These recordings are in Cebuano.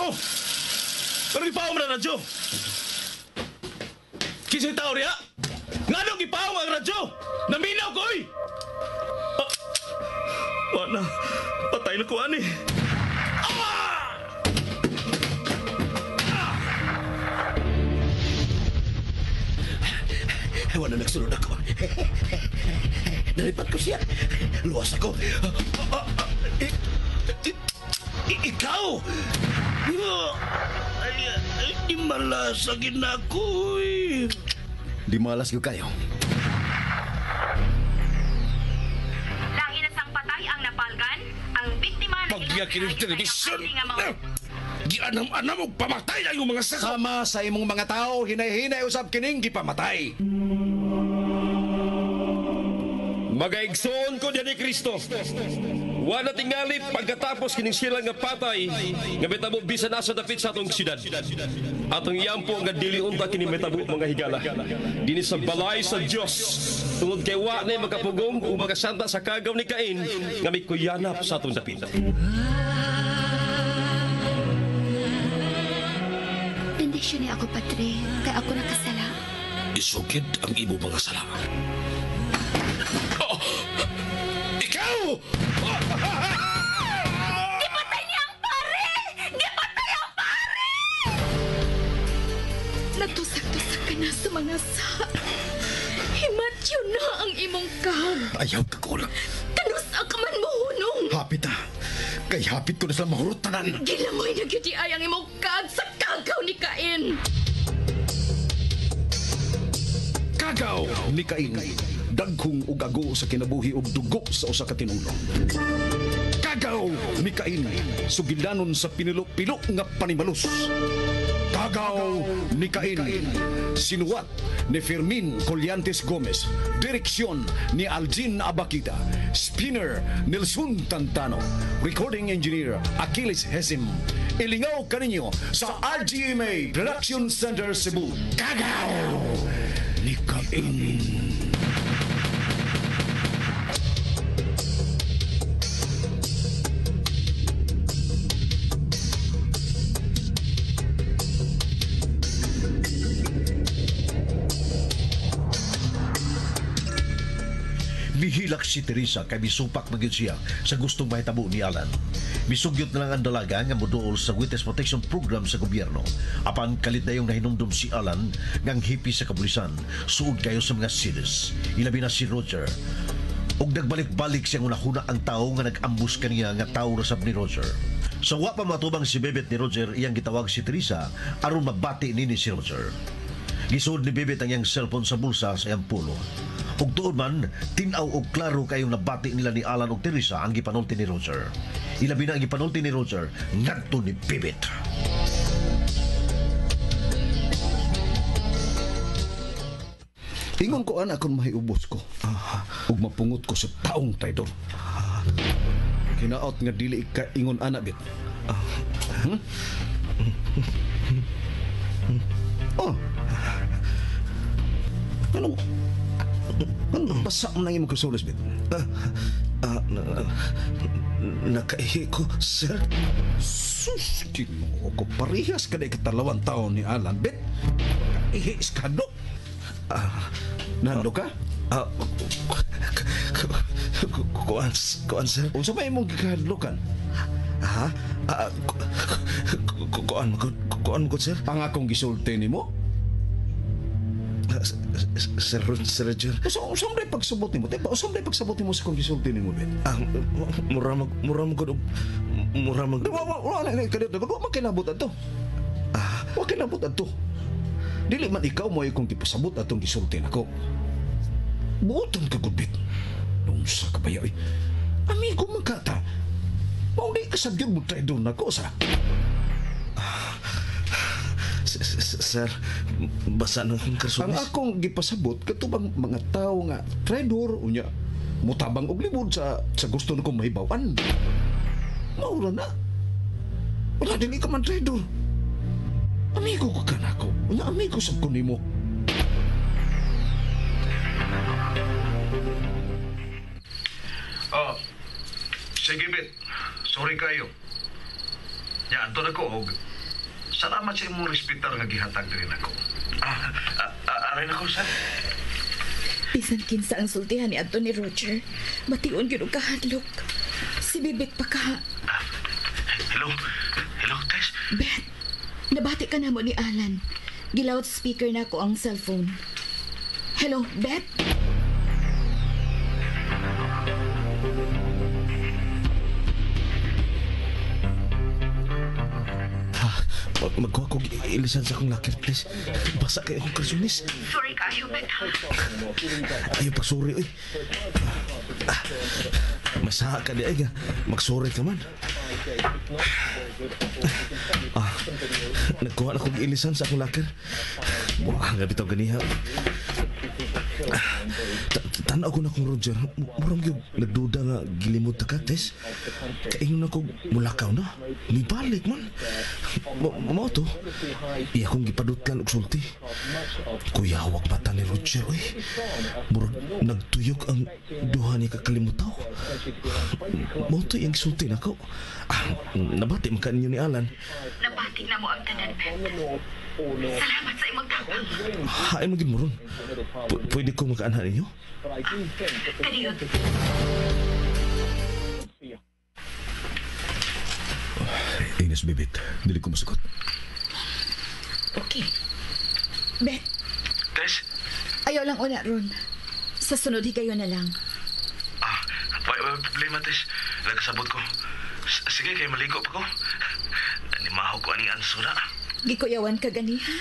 Oh! Pero gipaong na radyo! Kinsay tao riya? Nganong gipaong ang radyo? Naminaw ko, oy! Ah, wala. Patay na ko, ani. Ah! Wala nagsulod ako. Nalipat ko siya. Luwas ako. Ikaw! Ay, ay, di malasagin ako eh. Di malas ko kayo. Lahi na sang patay ang napalgan, ang biktima na Pagya kining television! Gianam-anam og pamatay ang iyong mga sako! Sama sa imong mga tao, hinay-hinay usab kining gipamatay. Magaigsoon ko diyan ni Kristo. Wala tingali pagkatapos kining sila nga patay nga metabo bisan asa dapit sa atong syudad. Atong yampo nga dili unta kini metabo mga higala. Dinhi sa balay sa Dios. Tungod kay wa na makapugong ug makasanta sa kagaw ni Cain nga mikuyanap sa atong dapit. Bendisyon ni ako, Padre, kay ako nakasala. Isugid ang imo mga sala. Oh! Ikaw! Gipatay niya ang pare! Gipatay ang pare! Natusak-tusak ka na sa mga sa. Himatyo na ang imong kag. Ayaw ka kulang. Kanusa ka man mohunong. Hapit ah. Kay hapit ko na sila mahurot tanan. Gilangoy na gyud ay ang imong kag sa kagaw ni Cain. Kagaw ni Cain. Dagkong ug ago sa kinabuhi ug dugo sa usa ka tinulo. Kagaw ni Cain. Sugilanon sa pinilo-pilo nga panimalus. Kagaw ni Cain. Sinuwat ni Fermin Collantes Gomez. Direksyon ni Aljin Abakita. Spinner Nelson Tantano. Recording engineer Achilles Hesim. Ilingaw kaninyo sa RGMA Production Center Cebu. Kagaw ni Cain. Mihilak si Teresa kay misupak magyud siya sa gustong mahitabo ni Alan. Misugyot na lang ang dalaga nga moduol sa Witness Protection Program sa gobyerno. Apan kalit dayong nahinumdum si Alan ngang hipi sa kabulisan, suod kayo sa mga silis. Ilabi na si Roger. Ug nagbalik-balik siyang unahuna ang tao nga nag-ambus kaniya nga tao ra sab ni Roger. Sa wa pa matubang si Bebet ni Roger, iyang gitawag si Teresa aron mabati nini si Roger. Gisuod ni Bebet ang iyang cellphone sa bulsa sa iyang pulo. Ug tuod man, tin-aw og klaro kayong nabati nila ni Alan ug Teresa ang gipanulti ni Roger. Ilabi na ang gipanulti ni Roger ngadto ni Bebet. Ingon ko ana kung mahiubos ko. Ug mapungot ko sa taong traidor. Kinaot nga dili ka ingon ana bit. Hmm? Oh. Anong ano basa mo nang imong kasulis bit? Nakaihi ko, sir. Sus, Ginoo ko parehas ka na ikatalawang taon ni Alan bit. Ihi iskado. Nando ka? Kuan, kuan, sir. Unsa may imong gikahadlokan? Ha? Kuan, kuan ko, sir. Ang akong gisulti nimo? Sir, Sir Roger. Unsa may pagsabot nimo? Diba? Unsa may pagsabot nimo sa akong gisulti nimo, bet? Mura mag, mura mag. Wa wa wa na kadto. Wa man kinabot adto. Wa kinabot adto. Dili man ikaw mo akong gipasabot atong gisulti nako. Buoton ka gud, bet. Unsa ka ba eh? Amigo man ka ta. Mao di ka sabyod mo traidor nako sa. Sir, basa na akong karsunis. Ang akong gipasabot katubang mga tao nga traidor unya mutabang og libod sa gusto nako mahibaw-an. Maura na. Wala dili ka man traidor. Amigo ko ka nako. Unya amigo sab ko nimo. Oh, sige, Bet. Sorry kayo. Ya, anto na ko og salamat sa imong respetar nga gihatag diri nako. Aray na ko, sir. Bisan kinsa ang sultihan ni Anthony Roger, bation gyud og kahadlok. Si Bibit pa ka. Hello. Hello, Tess. Beth, nabati ka na mo ni Alan. Gi-loudspeaker na ko ang cellphone. Hello, Beth? Magkuha ko ilisan sa akong locker, please. Basa kayo akong karsunis. Sorry kayo, Beth. Ayaw pa sorry, oy. Masaha ka di ay nga. Magsorry ka man. Nagkuha na kong ilisan sa akong locker. Buha, nga bitaw ganiha. Tanaw ko na kong Roger. Murang yung nagduda nga gilimod ta ka, Tess. Kaingon na kong mulakaw na. Mibalik man. Mao to. Iya kong gipadutlan og sulti. Kuyawag mata ni Roger, oy. Murag nagtuyok ang duha ni kakalimutaw. Mao to iyang sulti nako. Nabati man ka ninyo ni Alan. Nabati na mo ang tanan, Beth. Salamat sa imong tapang. Hain mo gid mo ron. Pwede ko makaanha ninyo? Kaniyon. Ines, Bibit, dili ko masugot. Okay. Beth. Tess? Ayaw lang una ron. Sa sunod, higayon na lang. May problema, Tess. Nagkasabot ko. Sige, kay maligo pa ko. Nimaho ko aning ansura. Gikuyawan ka ganiha?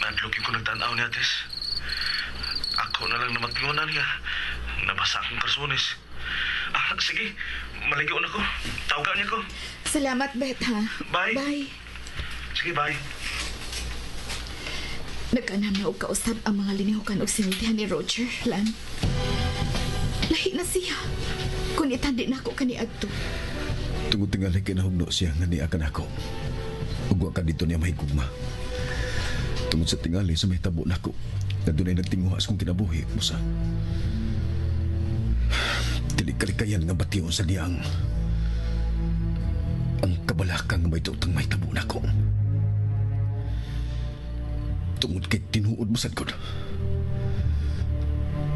Nadlok yung ko nagtanaw niya, Tess. Ako na lang namatngunan niya. Nabasa akong karsunis. Sige, maligo na ko. Tawagan niya ko. Salamat, Beth, ha? Bye. Bye. Sige, bye. Nagkanam na og kausab ang mga linihukan og sinultihan ni Roger, Lan. Lahi na siya. Kung itandi na ako kaniadto. Tungod tingali kinahugno siya nga niya kanako. Ug wa ka dito niya mahigugma. Tungod sa tingali sa mahitabo nako, na dunay nagtinguha sa kong kinabuhi, musa. Dili kalikayan nga bation sa niya ang kabalaka nga may daotang mahitabo nako. Tungod kay tinuod masad ko.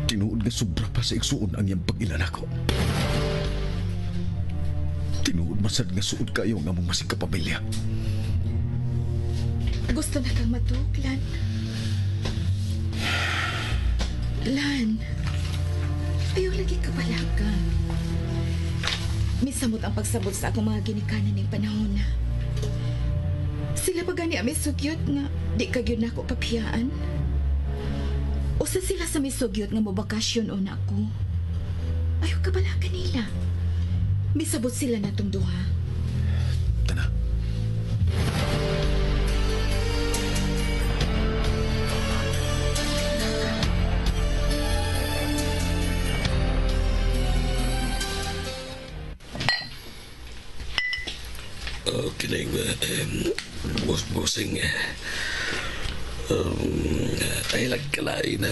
Tinuod nga sobra pa sa igsuon ang iyang pag-ila nako. Tinuod masad nga suod kayo nga among masig kapamilya. Gusto na kang matuok, Lan. Lan, ayaw lagi ka balaka. Misamot ang pagsabot sa akong mga ginikanan ning panahon na. Sila pa gani ang misugyot nga di ka gyud nako papiyaan. Usa sila sa misugyot nga mobakasyon una ko. Ayaw ka balaka nila. Misabot sila na tong duha. Tana. Kining bus-busing. Ay lagkalay na.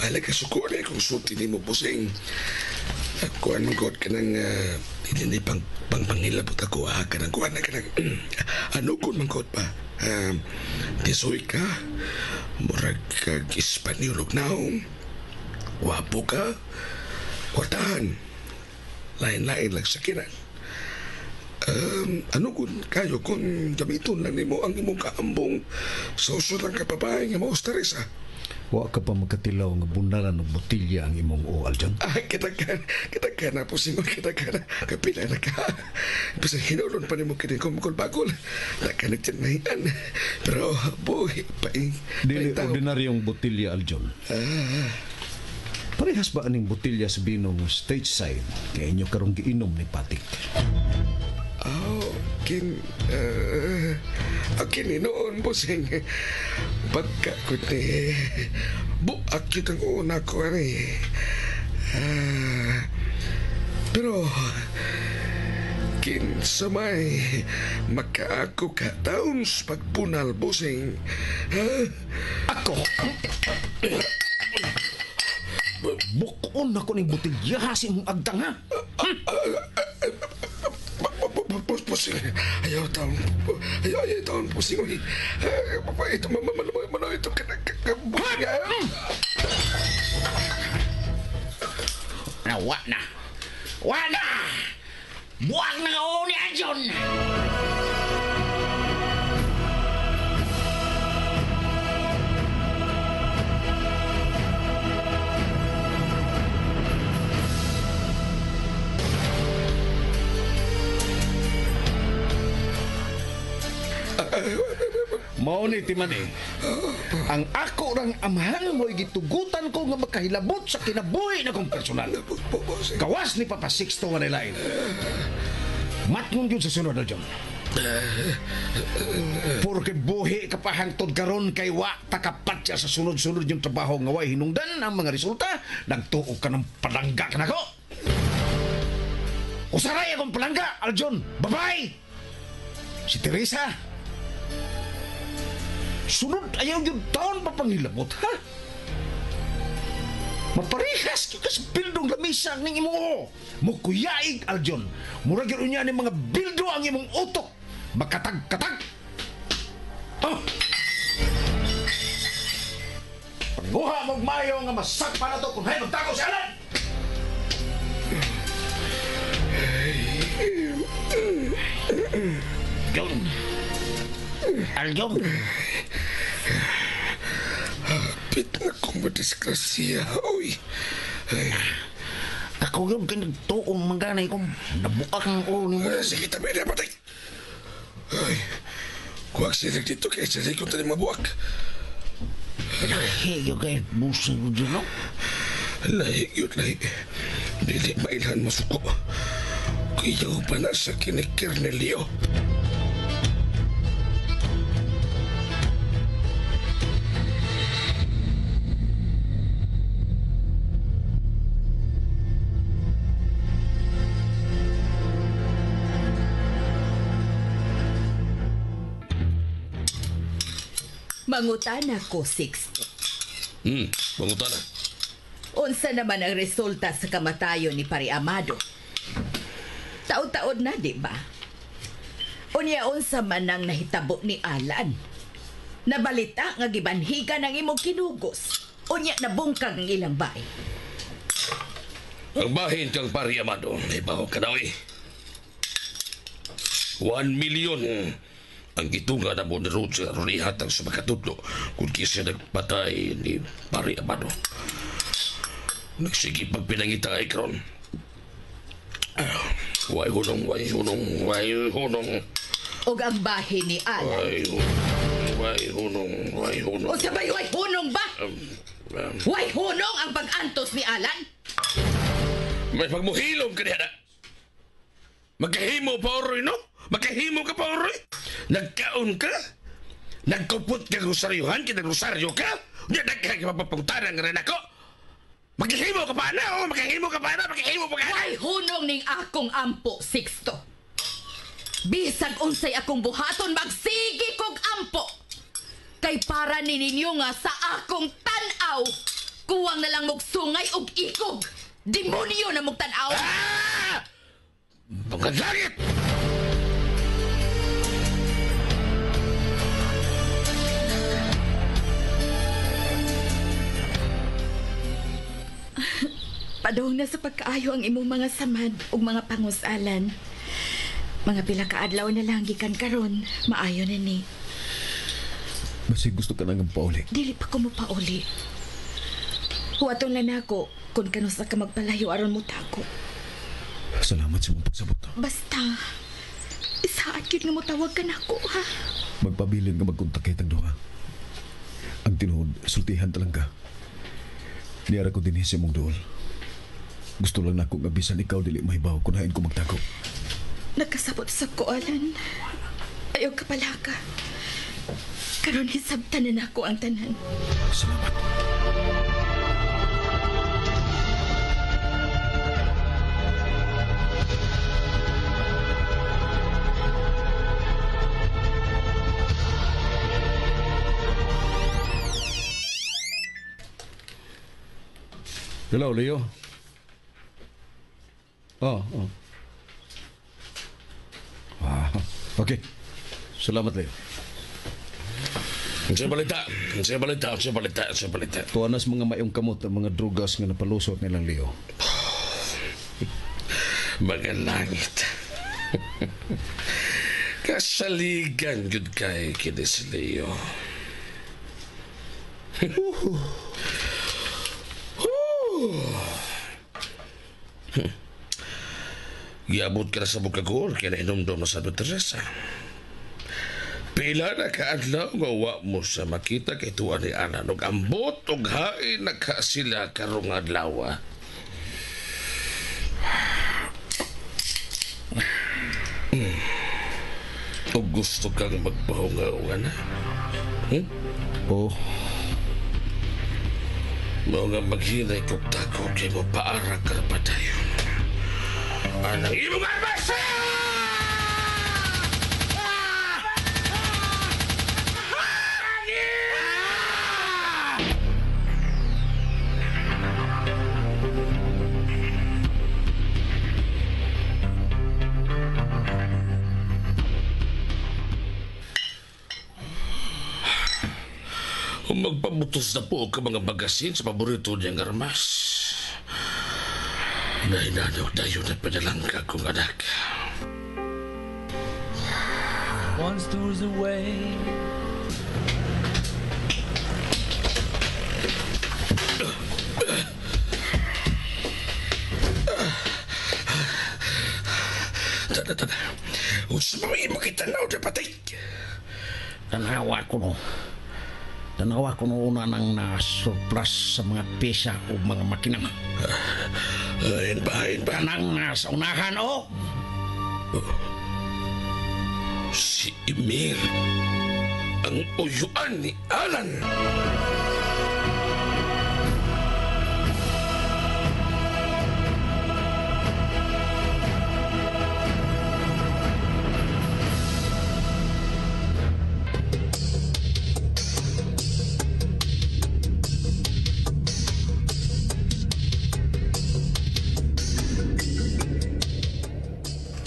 Ay lagkasuko na kung sulti ni mo busing. Kuan man god ka ng hindi pang pangpangilabot ako ha ka ng kuan na ka ng ano kun man god pa. Tisoy ka, murag kag Espanyol og naong, wapo ka, kwartahan, lain-lain lang sa kinan. Ano kun kayo kung gamiton lang nimo ang imong kaambong sa uso lang kababae nga mao Teresa. Wa ka pa magkatilaw nga bunalan og botilya ang imong ual dyan? Kita ka na po singon, kita ka na. Kapila na ka. Basta hinulon pa nimo kini kumukul-bakol. Nakanagtinahian. Pero, boy, paing... Dili ordinaryong botilya, Aljon. Parehas ba aning botilya sa binong stateside kaya inyo karong giinom ni Patik? Oh, kini noon, busing. Pagka kuti, buak yun ang una ko, ani. Pero, kinsamay, makaako ka taon sa pagpunal, busing. Ha? Ako? Bukon ako ning botilya sa imong agtang, ha? Pusing. Ayaw taon. Ayaw, ayaw taon, pusing. Uy. Ito, mamano, ito. Na, wa na. Wa na! Buwag na nga ni Aljon! Mao ni Timani. Ang ako rang amahan mo'y gitugutan ko nga makahilabot sa kinabuhi na kong personal. Gawas ni Papa Sixto nga nilain. Matngon yun sa sunod, Aljon. Porque buhi ka pa hangtod karon kay wa takapatya sa sunod-sunod yung trabaho nga way hinungdan ang mga resulta, nagtuo ka ng palangga ka nako. Usaray akong palangga, Aljon. Bye-bye! Si Teresa. Sunod ayaw yung taon pa panghilabot, ha? Maparihas ka sa bildong lamisa ng imo. Mukuyaig, Aljon. Murag yun niya ni mga bildo ang imong utok. Makatag-katag. Oh! Panguha mong mayo nga masakpa na to kung hay magtago si Alan! Aljon! Aljon! Hapit na kong madisgrasya. Uy. Ay. Ako yun kay nagtuong manganay ko. Nabuak ang ulo ni mo. Sige, tabi na, patay. Ay. Kuwag siya dito kay sa likod na mabuak. Lahi yun kay busing ko dyan, no? Lahi yun, lahi. Dili mailhan masuko. Kuyaw pa na sa kinikir ni Leo. Mangutana ko, Sixto. Mangutana. Unsa naman ang resulta sa kamatayon ni Pare Amado? Taon-taon na, di ba? Unya unsa man ang nahitabo ni Alan? Nabalita nga gibanhigan ang imong kinugos. Unya nabungkag ang ilang bay. Ang bahin kang Pare Amado, nahibaw ka daw eh. 1 million ang gitunga na mo ni Roger aron ihatag sa makatudlo kung kisa nagpatay ni Pare Amado. Nagsige pagpinangita ay karon. Way hunong, way hunong, way hunong. Og ang bahin ni Alan. Way hunong, way hunong, way hunong. O sabay, way hunong ba? Way hunong ang pag-antos ni Alan? May pagmuhilom ka niya na. Magkahimo pa oroy, no? Magkahimo ka pa oroy? Nagkaon ka? Nagkupot ka rosaryohan? Kinag-rosaryo ka? Hindi, nagkakapapagtaran nga rin ako. Magkahimo ka pa na, oh! Magkahimo ka pa na! Magkahimo pa ka na! Way hunong ning akong ampo, Sixto. Bisag unsay akong buhaton, magsige kog ampo. Kay para ni ninyo nga sa akong tan-aw, kuwang na lang mugsungay og ikog. Demonyo na mugtan-aw. Ah! Pagkalangit! Padong na sa pagkaayo ang imong mga samad ug mga pangusalan. Mga pila ka adlaw na lang gikan karon, maayo na ni. Basig gusto ka nang pauli. Dili pa ko mopauli. Huwaton lang nako kung kanusa ka magpalayo aron mo tako. Salamat sa imong pagsabot. Basta isaad gyud nga motawag ka nako ha. Magpabilin nga magkontak kay tang duha. Ang tinuod, sultihan ta lang ka. Niara ko dinhi sa imong duol. Gusto lang nako nga bisan ikaw dili mahibaw kung hain ko magtago. Nakasabot sa ko, Alan. Ayaw ka palaka. Karon hisabtan na nako ang tanan. Salamat. Hello, Leo. Oh, oh. Wow. Okay. Salamat, Leo. Unsay balita? Unsay balita? Unsay balita? Unsay balita? Tuwa nas mga mayong kamot ang mga drugas nga napalusot nilang Leo. Mga langit. Kasaligan gud kay kini si Leo. Giabot ka na sa bukagor kaya nahinumdum na sa Teresa. Pila na kaadlaw nga wa mo sa makita kay tuwa ni Ana og ambot og hain na ka sila karong adlaw. Og gusto kang magpahungaw, ana? Oo. Mao nga maghinay kog tako kay mo paara ka na padayon. Anang imong arbasa! Magpabutos na po ka mga bagasin sa paborito niyang armas. Nahinanaw tayo na padalangka kong anak. Once tours away. Tada, tada. Unsa ba may makitanaw na patay? Tanawa ko no. Tanawa ko no una nang na-surplus sa mga pesa o mga makina. Ayun ba, ayun ba? Kanang nasa unahan, oh. Si Emil. Ang uyuan ni Alan.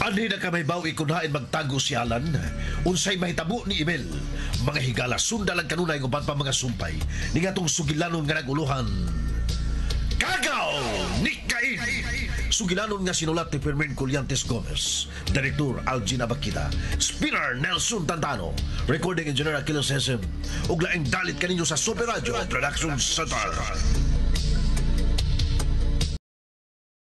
Anhi na kamay baw ikunhain magtago si Alan. Unsay mahitabo ni Emil. Mga higala sunda lang kanunay uban pa mga sumpay. Ni ngatong sugilanon nga naguluhan. Kagaw ni Cain. Sugilanon nga sinulat ni Fermin Colyantes Gomez. Director Algin Abakita. Spinner Nelson Tantano. Recording Engineer Achilles Hesem. Ug laing dalit kaninyo sa Super Radio Production Center.